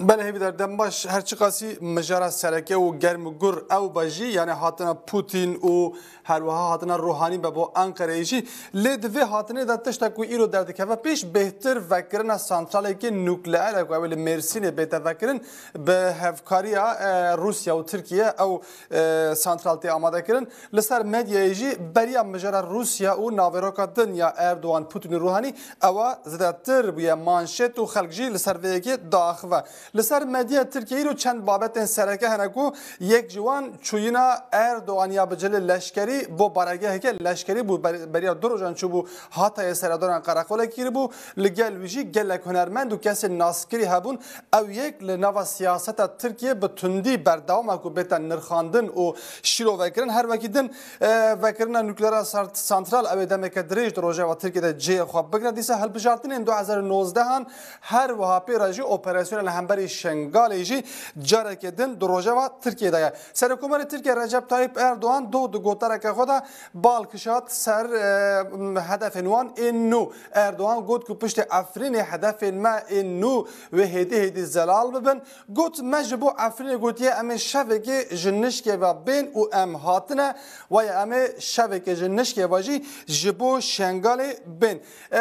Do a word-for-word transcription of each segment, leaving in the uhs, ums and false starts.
Belê hêvîdar, dem baş. Her çiqasî mijara sereke û germ û gur ew be jî, yani hatina Putin û her wiha hatina Ruhanî be bo Enqereyê jî. Lê di vê hatinê de tişta ku îro derdikeve pêş, bêhtir vekirina santralekî nukleer e ku ew ê li Mêrsînê bête vekirin, bi hevkariya, e, Rûsya û Tirkiye ew, e, santral tê amade kirin. Li ser medyayê jî beriya mijara Rûsya û naveroka din ya Erdogan, Putin û Ruhanî ewa zêdetir bûye manşet û xelk jî li ser vê yekê diaxive. Li ser medya Tirkiyeyê îro çend babetên sereke hene ku yek ji wan çûyîna Erdogan ya bi cilê leşkerî bo baregeheke leşkerî bû. Ber-, beriya du rojan çûbû Hatayê seredoran qereqolekî kiribû. Li gel wî jî gelek hunermend û kesên naskirî hebûn. Ew yek li nava siyaseta Tirkiye bi tundî berdewam e ku bête nirxandin û şîrove kirin. Her wekî din, e, vekirina nukleera sart-, santral ew ê demeke dirêj di rojeva Tirkiye de cihê xwe bigre. Dîsa hilbijartinên du hezar û nozdeh an her wiha pê re jî operasyona li hemberî Şengalê jî careke din di rojeva Tirkiye de ye. Serokkomarê Tirkiye Recep Tayyip Erdogan doh di gotareke xwe de bal kişat ser, e, hedefên wan ên nû. Erdogan got ku piştê Efrînê hedefên me ên nû wê hêdî hêdî zelal bibin. Got, me ji bo Efrînê gotiye em ê şevekê ji nişkê ve bên û em hatine, waya em ê şevekê ji nişkê ve jî ji bo Şengalê bên. E,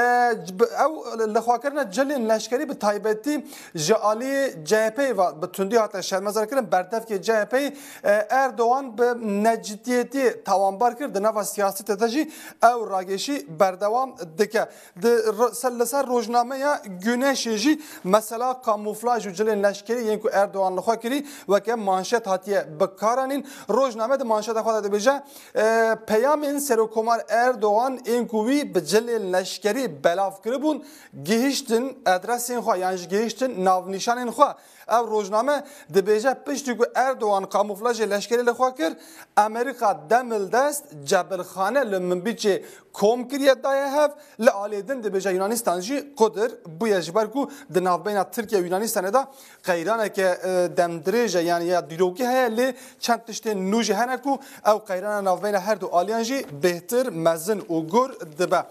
bi-, ew lixwakirina cilên leşkerî bi taybetî ji alî C H P'ê ve bi tundî hate şermezarkirin. Berdevkê C H P'ê, e, Erdogan bi necidiyetî tawanbar kir, di nava siyasetê de jî ew ragêşî berdewam dike. Di ro-, ser, li ser rojnameya Güneşê jî mesela kamûflaj û cilên leşkerî yên ku Erdogan li xwe kirî weke manşet hatiye bikaranîn. Rojname di manşeta xwe de dibêje, e, peyamên Serokkomar Erdogan ên ku wî bi cilên leşkerî belav kiribûn, gihiştin adresên xwe yan jî gihiştin navnîşanên xwe. Ev rojname dibêje, piştî ku Erdogan kamûflajê leşkerî li xwe kir, Amerîka demildest cebilxane li Minbicê kom kiriye daye hev, li alê din dibêje Yunanîstan jî qudir bûye, ji ber ku di navbeyna Tirkiye û Yunanîstanê de qeyraneke, e, demdirêj e, yani ya dîrokî heye, lê çend tiştên nû jî hene ku ew qeyrana navbeyna her du aliyan jî bêhtir mezin û gur dibe.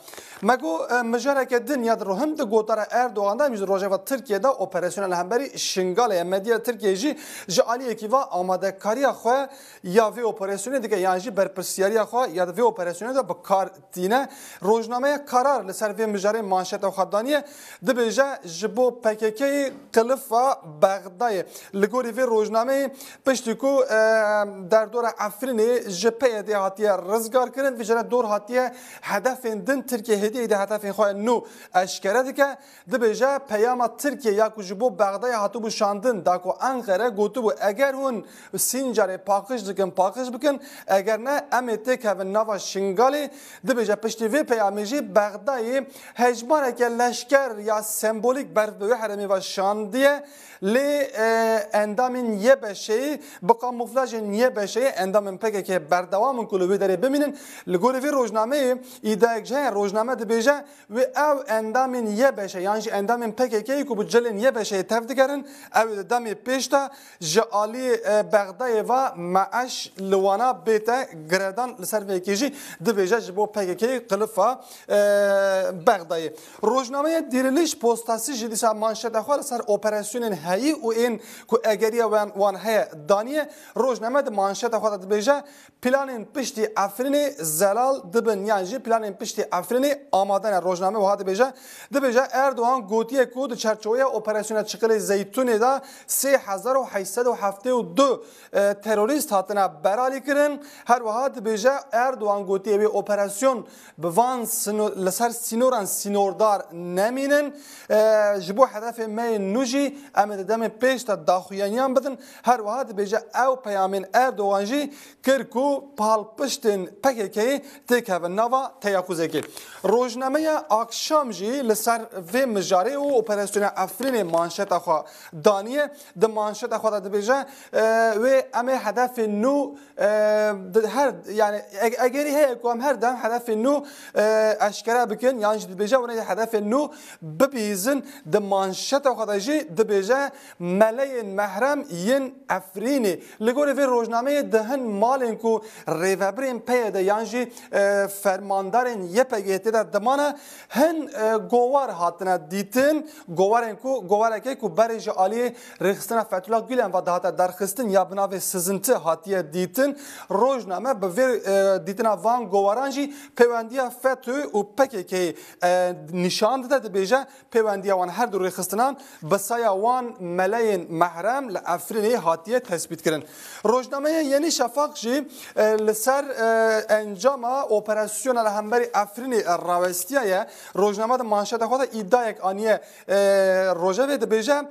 Me got, e, mijareke din ya di ro-, him di gotara Erdogan de, em jî di rojeva Tirkiye de operasyona li hemberî Şingalê ye. Medya Tirkiye jî ji aliyekî ve amadekariya xwe ya vê operasyonê dike, yan jî berpirsiyariya xwe ya di vê operasyonê de bi kar tîne. Rojnameya Karar li ser vê mijarê manşeta xwe daniye, dibêje, ji bo P K K'yê qilifa Bexdayê. Li gorî vê rojnameyê, piştî ku, e, derdora Efrînê ji P Y D hatiye rizgar kirin, vê jere dor hatiye hedefên din, Tirkiye hêdî hêdî hedefên xwe nû eşkere dike. Dibêje, peyama Tirkiye ya ku ji bo Bexdayê hatibû şandin, da ku Enqere gotibû, eger hûn Sincarê paqij dikin, paqij bikin, eger ne, em ê têkevin nava Şingalê. Dibêje, piştî vê peyamê jî Bexdayê hejmareke leşker ya sembolîk berf bi wê herêmê ve şandiye. Lê, e, endamên Y B Ş'ê bi kamûflajên Y B Ş'ê endamên P K K berdewam in ku li wê derê bimînin. Li gorî vê rojnameyê, îdiayek ji heye, rojname dibêje, wê ew endamên Y B Ş yan jî endamên P K K ku bi cilên Y B Ş'ê tev digerin, ew ê di demê pêş de ji alî, e, Bexdayê ve meeş li wana bête giredan. Li ser vê yekê jî dibêje, ji bo P K K qilifa, e, Bexdayê. Rojnameya Diriliş Postası jî dîsa manşeta xwe li ser operasyonên heyî û ên ku egeriya wan, wan heye daniye. Rojname di manşeta xwe de dibêje, planên piştî Efrînê zelal dibin, yan jî planên piştî Efrînê amade ne. Rojname wiha dibêje, dibêje, Erdogan gotiye ku di çerçoveya operasyona Çiqilê Zeytûnê de sê hezar û heşt sed û heftê û du, e, terorîst hatine beralî kirin. Her wiha dibêje, Erdogan gotiye, wê operasyon bi van sino-, li ser sînoran sînordar nemînin. E, ji bo hedefê me yên nû jî em ê di demê pêş de daxuyaniyan bidin. Her wiha dibêje, ew peyamên Erdogan jî kir ku palpiştên P K K'yê têkevin nava teyakuzekê. Rojnameya Akşam jî li ser vê mijarê û operasyona Efrînê manşeta xwe daniye. Di manşeta xwe de dibêje, e, wê em ê hedefên nû, e, di her, yani, e-, egerî heye ku em her dem hedefên nû, e, eşkere bikin, yan jî dibêje, wê hedefên nû bibihîzin. Di manşeta xwe de jî dibêje, Meleyên mehrem yên Efrînê. Li gorî vê rojnameyê di hin malên ku rêvebirên P Y D yan jî, e, fermandarên Y P G tê de dimane, hin, e, govar hatine dîtin. Govarên ku, govareke ku ber ji aliyê rêxistina Fethullah Gulen ve dihate derxistin ya bi navê sizinti hatiye dîtin. Rojname bi vê, e, dîtina van govaran jî pêwendiya FETÖ û P K K'yê, e, nîşan dide, dibêje, pêwendiya wan her du rêxistinan bi saya wan meleyên mehrem li Efrînê hatiye tespîtkirin. Rojnameya Yenî Şafak jî, e, li ser, e, encama operasyona li hemberî Efrînê rawestiyaye. Rojname di manşeta xwe de îdiayek aniye, e, rojevê, dibêje,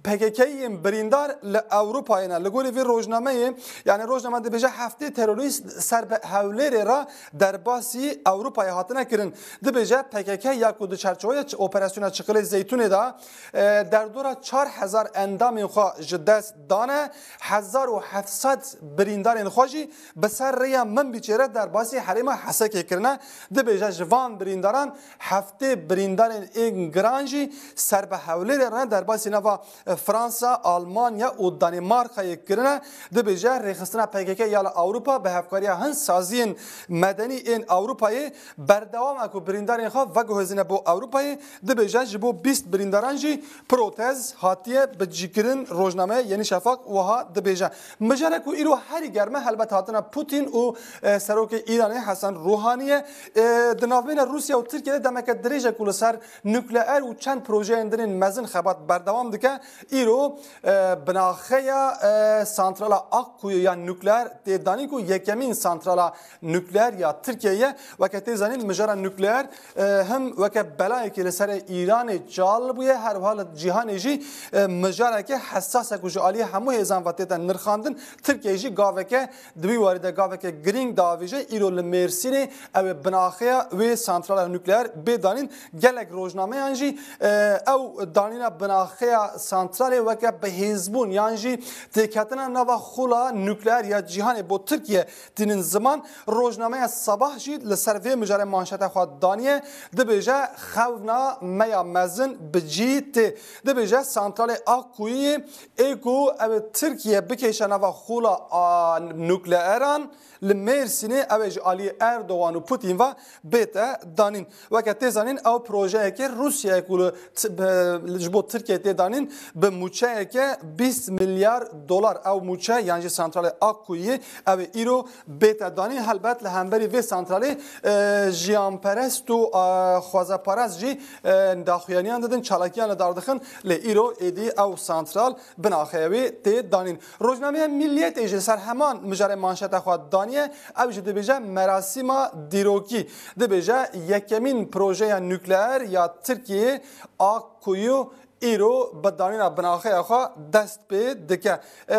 P K K yên birîndar li Ewropayê ne. Li gorî vê rojnameyê, yani rojname dibêje, heftê terorîst ser bi Hewlêrê re derbasî Ewropayê hatine kirin. Dibêje, P K K ya ku di çerçoveya ç-, operasyona Çiqilê Zeytûnê de, e, derdora çar hezar endamên xwe ji dest dane, hezar û heft sed birîndarên xwe jî bi ser rêya Minbicê re derbasî herêma Hesekê kirine. Dibêje, ji van birîndaran heftê birîndarên ên giran jî ser bi Hewlêrê re derbasî nava, e, Fransa, Almanya û Danîmarkayê kirine. Dibêje, rêxistina P K K ya li Ewropa bi hevkariya hin saziyên medenî ên Ewropayê berdewam e ku birîndarên xwe veguhezine bo Ewropayê. Dibêje, ji bo bîst birîndaran jî protez hatiye bicîkirin. Rojname Yenî Şafak wiha dibêje. Mijara ku îro herî germ e, helbet hatina Putin û, e, serokê Îranê Hesen Ruhanî ye. E, di navbeyna Rûsya û Tirkiyê de demeke dirêj e ku li ser nukleer û çend projeyên din ên mezin xebat berdewam dike. Îro, e, binaxeya, e, santrala Akkuyû ya nukleer tê danîn ku yekemîn santrala nukleer ya Tirkiyeyê ye. Weke tê zanîn, mijara nukleer, e, him weke belayekî li serê Îranê çal bûye, her wiha li cîhanê jî, e, mijareke hesas e ku ji aliyê hemû hêzan ve tête nirxandin. Tirkiye jî gaveke, di wî warî de gaveke girîng diavêje. Îro li Mêrsînê ew ê binaxeya wê santrala nukleer bê danîn. Gelek rojnameyan jî, e, ew danîna binaxeya santralê weke bihêzbûn yan jî têketina nava xula nukleer ya cîhanê bo Tirkiye tînin ziman. Rojnameya Sabah jî li ser vê mijarê manşeta xwe daniye, dibêje, xewna me ya mezin bi cî tê. Dibêje, santralê Akkuyûyê ê ku ew ê Tirkiye bikêşe nava xula a nukleeran, li Mêrsînê ew ê ji aliyê Erdogan û Putin ve bête danîn. Weke tê zanîn, ew projeyeke Rûsyayê ku li t-, bi, ji bo Tirkiyeyê tê danîn, bi mûçeyeke bîst milyar dolar ew mûçe, yan jî santralê Akkuyûyê, ew ê îro bête danîn. Helbet li hemberî vê santralê, e, jiyanperest û, e, xwezeperest jî, e, daxuyaniyan didin, çalakiyan li dar dixin, lê îro êdî ew santral binaxeya wê tê danîn. Rojnameya Milliyetê jî li ser heman mijarê manşeta xwe daniye, ew jî dibêje, merasîma dîrokî. Dibêje, yekemîn projeya nukleer ya Tirkiyeyê, Akkuyû, îro bi danîna binaxeya xwe dest pê dike. E,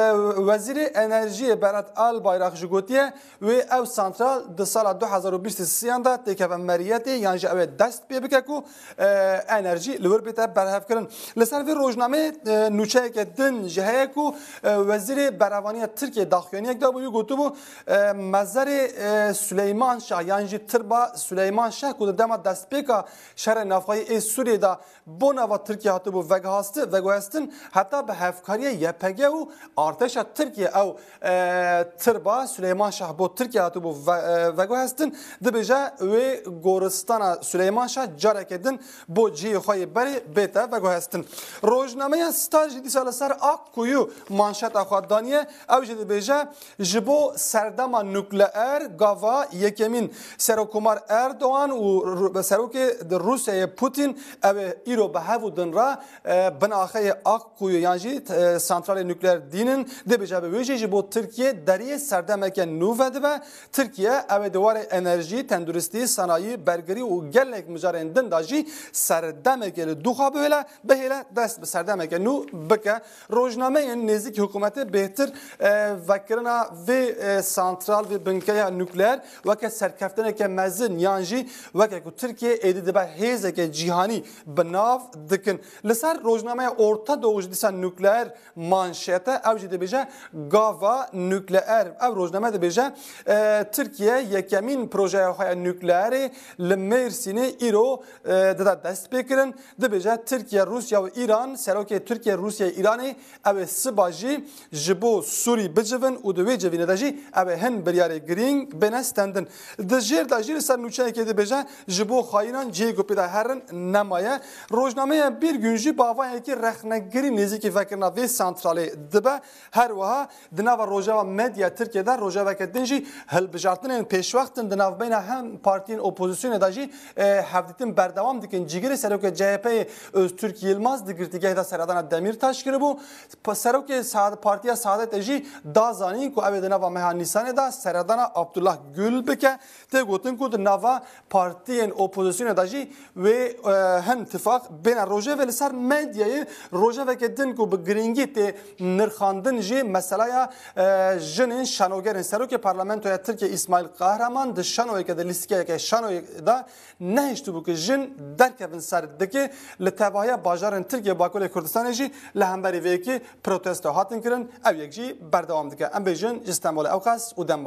Wezîrê Enerjiyê Berat Albayrak jî gotiye, wê ew santral di sala du hezar û bîst û sêyan de têkeve meriyetê yan jî ew ê dest pê bike ku, e, enerjî li wir bête berhevkirin. Li ser vê rojnameyê, e, nûçeyeke din jî heye ku, e, Wezîrê Berevaniya Tirkiyê daxuyaniyek dabû, wî gotibû, e, mezerê, e, Suleyman Şah yan jî tirba Suleyman Şah ku di dema destpêka şerê navxweyî ê Sûriyê de bo nava Tirkiyê hatibû veguhasti-, veguhestin, heta bi hevkariya Y P G û artêşa Tirkiyê ew, e, tirba Suleyman Şah bo Tirkiyê hatibû ve-, e, veguhestin, dibêje wê goristana Suleyman Şah careke din bo cihê xwe yê berê bête veguhestin. Rojnameya Star jî dîsa li ser Akkuyû manşeta xwe daniye, ew jî dibêje, ji bo serdema nukleer gava yekemîn Serokkomar Erdogan û Ru-, Serokê Rûsyayê Putin ew ê îro bi hev û din re, e, binaxeyê Akkuyû yan jî, e, santralê nukleer dînin. Dibêje bi wê jî ji bo Tirkiye deriyê serdemeke nû vedibe. Tirkiye ew ê di warê enerjî, tenduristî, sanayî, bergirî û gelek mijarên din de jî serdemeke li dû xwe bihêle, bihêle dest bi serdemeke nû bike. Rojnameyên nêzîkî hikûmetê bêhtir, e, vekirina vê, e, santral, vê binkeya nukleer weke serkeftineke mezin yan jî weke ku Tirkiye êdî dibe hêzeke cîhanî bi nav dikin. Li ser rojnameya Orta Doğu jî dîsa nukleer manşete, ew jî dibêje gava nukleer. Ev rojname dibêje, e, Tirkiye yekemîn projeya xwe ya nukleerê li Mêrsînê îro, e, dida destpêkirin. Dibêje Tirkiye, Rûsya û Îran, serokê Tirkiye, Rûsya, Îranê ew ê siba jî ji bo Sûrî bicivin û di wê civînê de jî ew ê hin biryarê girîng bêne stendin. Di jêr de jî li ser nûçeyekê dibêje, ji bo xayînan cihê ku pê de herin nemaye. Rojnameya Bir Gün jî Avayekî rexnegirî nêzîkî vekirina vê santralê dibe. Her wiha di nava rojeva medya Tirkiye de rojeveke din jî hilbijartinên pêşwext in di navbeyna hem partiyên opozisyonê de jî, e, hevdîtin berdewam dikin. Cîgirê serokê C H P'yê Öztürk Yilmaz di girtîgehê de seredana Demîrtaş kiribû. Pa-, serokê Saad-, Partiya Saadetê jî da zanîn ku ew ê di nava meha Nîsanê de seredana Abdullah Gül bike. Tê gotin ku di nava partiyên opozisyonê de jî wê, e, hin tifaq bêne rojevê. Li ser medyayê rojeveke din ku bi girîngî tê nirxandin jî meselaya, e, jinên şanogerên. Serokê Parlamentoya Tirkiye Îsmaîl Kahraman di şanoyeke de, lîstikeyeke şanoyê de nehiştibû ku jin derkevin ser dikê. Li tevahiya bajarên Tirkiye Bakurê Kurdistanê jî li hemberî vê yekê protesto hatin kirin. Ew yek jî berdewam dike. Em bêjin ji Stenbolê ewqas û dem